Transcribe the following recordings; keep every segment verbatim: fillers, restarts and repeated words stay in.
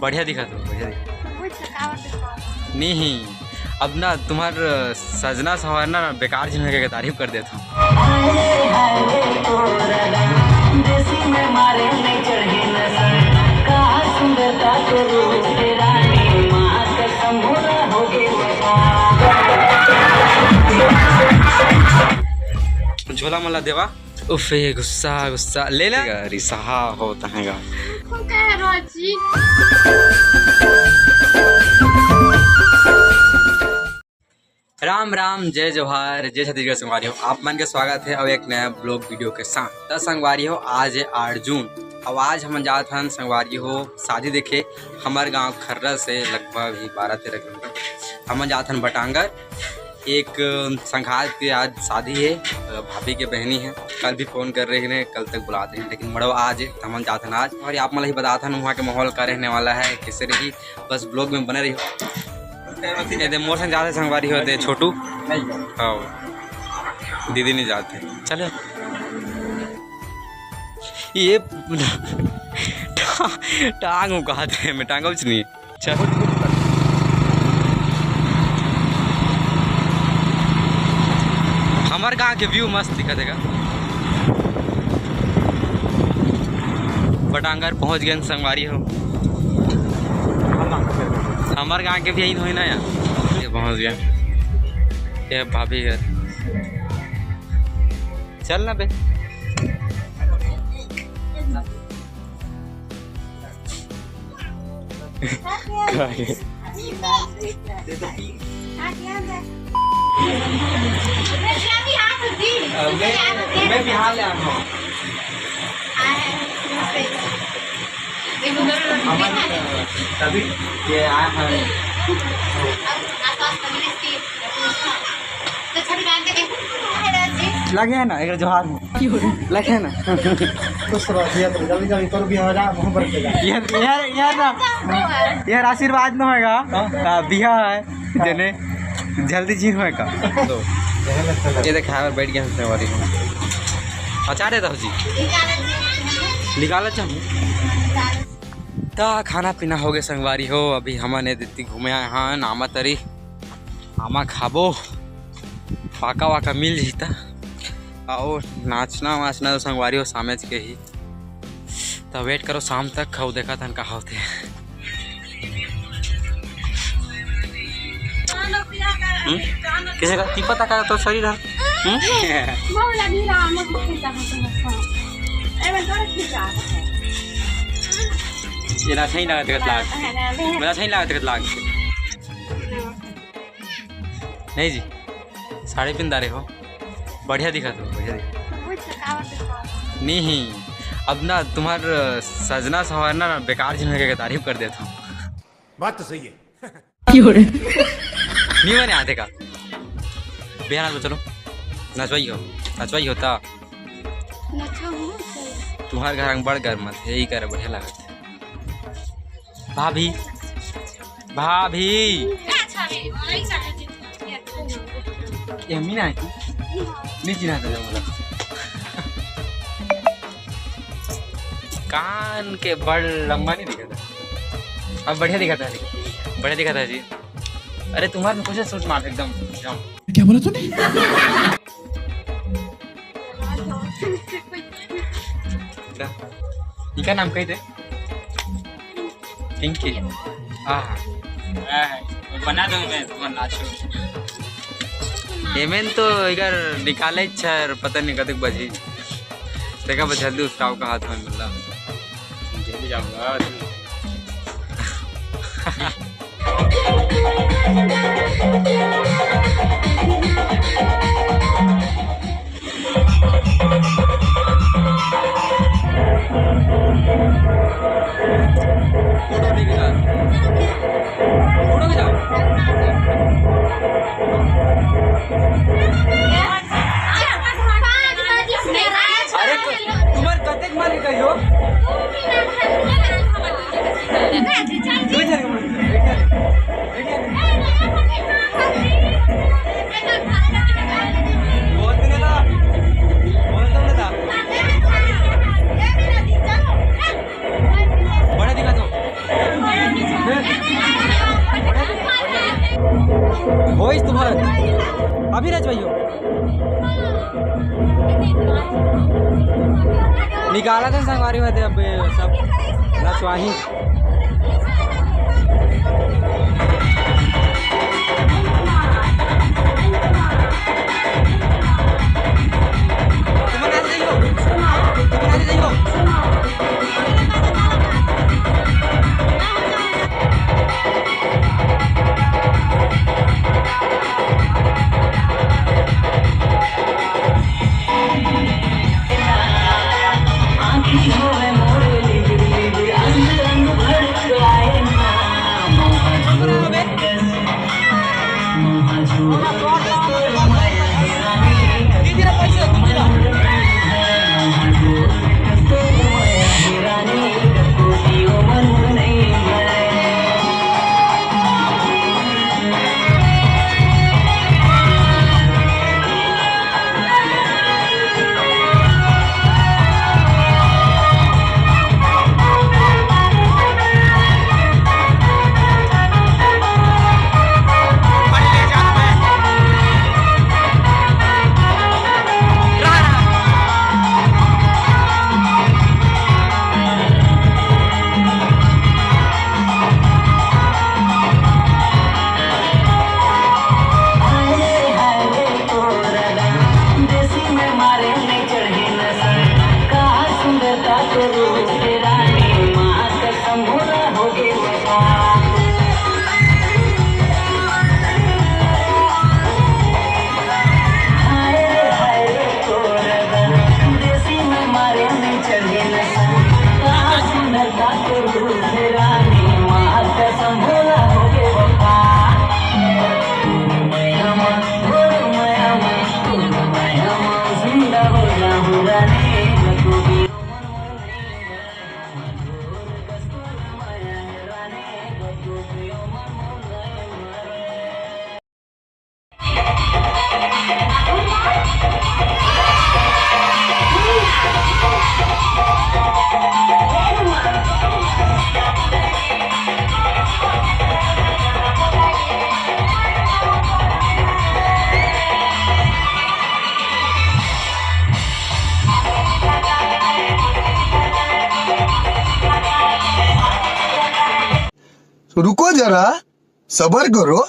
बढ़िया दिखत हो, बढ़िया दिखत। नहीं, अब ना तुम्हार सजना सवरना ना बेकार झिन के तारीफ कर देत हो। झोला मला देवा। उफ, ये गुस्सा, गुस्सा। ले ले। रिसहा होत हे गा। राम राम, जय जोहार, जय छत्तीसगढ़ संगवारी हो। आप मन के स्वागत हे अउ एक नया vlog video के साथ। त संगवारी हो, आज हे आठ जून, अउ आज हमन जात हन संगवारी हो शादी देखे। हमर गांव खर्रा से लगभग ही बारह तेरह किलोमीटर। हमन जात हन बटांगर। एक, अ, संघात के आज शादी हे, अ, भाभी के बहनी हे। कल भी फोन कर रहे हैं, कल तक बुलात रहे हैं, लेकिन मड़वा आज हे, त हमन जात हन आज। अउ आप मन ला ही बतात हन, वहाँ के माहौल का रहने वाला हे, कैसे रही, बस vlog में बने रहियो। ये दे मोर संग जात हे संगवारी हो, दे छोटू। हाँ, दीदी नहीं जात हे। चले। ये टा-, टांग में कहत हे, मैं टांग कुछ नहीं। चल। हमर गांव के view मस्त दिखत हे गा। बटांगर पहुंच गए संगवारी हो। हमर गांव के भी यही होई ना यार। ये पहुंच गए। ये भाभी घर। चल ना बे। मैं, मैं बिहार ले आया हूँ। तभी ये आया हूँ। लगे है ना, एक जोहार हो। लगे है ना। खुश रहो, भैया, तुम जल्दी, जल्दी तोर बिहाव हो जाए, मुंह पर के जाए। यार, यार, यार ना, यार आशीर्वाद न होएगा। हाँ। हाँ, बिहाव हे, जने जल्दी झिन होएगा। तो ये देखा, बैठ गया हंसने वाली। अचार है दाऊ जी, निकाला चाहूँ। त खाना पीना हो गए संगवारी हो, अभी हमन ए देती घूमे आए हन आमा तरी। आमा खाबो, पाका वाका मिल जही त। अउ नाचना वाचना तो संगवारी हो सामेच के ही। त wait करो शाम तक, अउ देखत हन का होथे। हम्म? किसे का टीपा तक तो शरीर हर? हम्म? ये ना सही लागत कत लाग। मेरा सही लागत कत लाग। नहीं जी, साड़ी पिन डारे हो, बढ़िया दिखत हो, बढ़िया दिखत। नहीं, अब ना तुम्हार सजना सवरना ना बेकार झिन के तारीफ कर देत हो। बात तो सही है। नहीं बने आते का? बिहार में चलो, नचवाई हो, नचवाई होता। तुम्हार घर में बड़ गर्म मत, यही करे बढ़िया लागत। भाभी, भाभी। ये अम्मी ना है कि? नहीं चिन्हा था बोला। कान के बड़ लंबा नहीं दिखा था। अब बढ़िया दिखा था, बढ़िया दिखा था जी। अरे तुम्हारे में कुछ सूट मार एकदम, एकदम। क्या बोला तूने? इका नाम कही थे? पिंकी। हाँ, हाँ। हाँ, बना दो मैं तुम्हारा नाचो। एमेन तो इधर निकाले छर, पता नहीं कतक बजी। देखा बस जल्दी उसका का हाथ में मिला। जल्दी जाऊंगा। अरे, तुम्हारे कतेक मार के कहियो? दो जन के मार के। बोल दे ना। बोल दो ना। बड़ा दिखा दो। निकाला था संगवारी में, अब सब नचवाही। रुको जरा, सबर करो।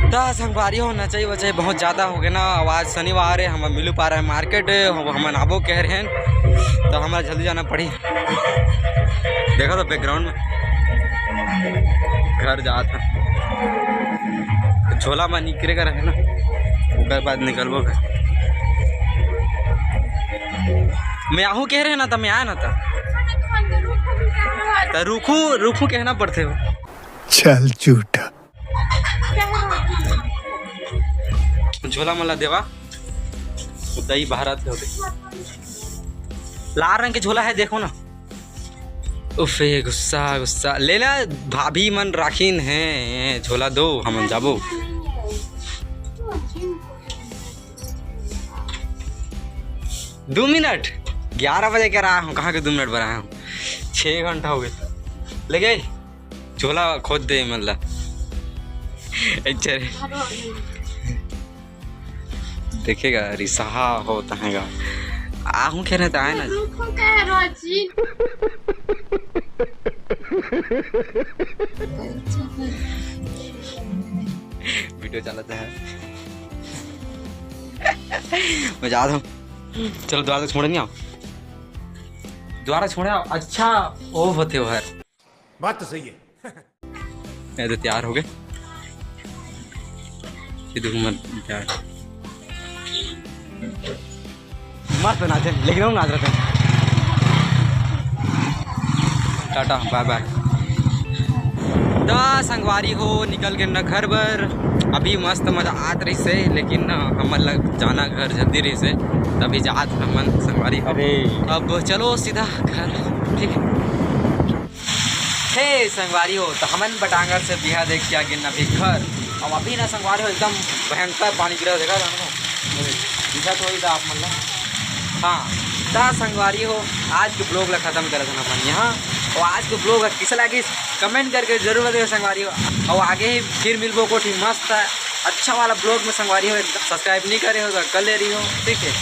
त संगवारी हो, नचई वचई बहुत ज्यादा हो गए ना। अब आज शनिवार है, हम मिलू पा रहे हैं मार्केट, हम हमन आबो कह रहे हैं, तो हमारा जल्दी जाना पड़ी। देखा तो बैकग्राउंड में घर जात है, झोला में निकले का रहे ना, ओकर बाद निकलबो घर। मैं आहू कह रहे ना, त मैं आया ना, त त रुखू रुखू कहना पड़ते हो। चल झूठा। झोला मला देवा। दही भारत के होते। लाल रंग के झोला है, देखो ना। उफे, गुस्सा गुस्सा। ले ला, भाभी मन राखिन है, झोला दो, हमन जाबो। दो मिनट, ग्यारह बजे के रहा हूँ, कहाँ के दो मिनट बर आया हूँ? छः घंटा हो गए। ले गए, झोला खोद दे मन ला। अच्छा रे। देखेगा, रिसाहा हो तहेगा। आहूँ खेलने तो आए ना। रुको, कह रहा जी। वीडियो चलाता है। मैं जाता हूँ। चलो, द्वारा छोड़ नहीं आओ। द्वारा छोड़ आओ। अच्छा, ओ होते हो यार। बात तो सही है। ये तो तैयार हो गए। ये देखो, मत तैयार। मस्त नाचे, लेकिन हम नाच रहे थे। टाटा, बाय बाय। दा संगवारी हो, निकल के न घर बर। अभी मस्त मजा आत रहिस हे, लेकिन न हमन ला जाना घर जल्दी रहिस हे, तभी जात हमन संगवारी हो। अरे। अब चलो सीधा घर, ठीक है। हे संगवारी हो, तो हमन बटांगर से बिहा देख के आ गेन अभी घर। अब अभी ना संगवारी हो, एकदम भयंकर पानी गिरा, देखा था ना? दिखा तो होही था आप मन ला। हाँ, ता संगवारी हो, आज के ब्लॉग ला खत्म करत हन अपन यहाँ। और आज के ब्लॉग किसा लागिस, कमेंट करके जरूर बताइए संगवारी हो। और आगे ही फिर मिलबो कोठी मस्त अच्छा वाला ब्लॉग में संगवारी हो। सब्सक्राइब नहीं करे हो तो कर ले रही हो, ठीक है।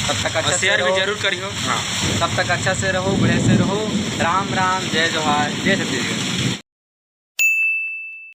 तब तक अच्छा और से शेयर भी रहो। जरूर करियो। हाँ, तब तक अच्छा से रहो, बढ़िया से रहो। राम राम, जय जोहार, जय छत्तीसगढ़।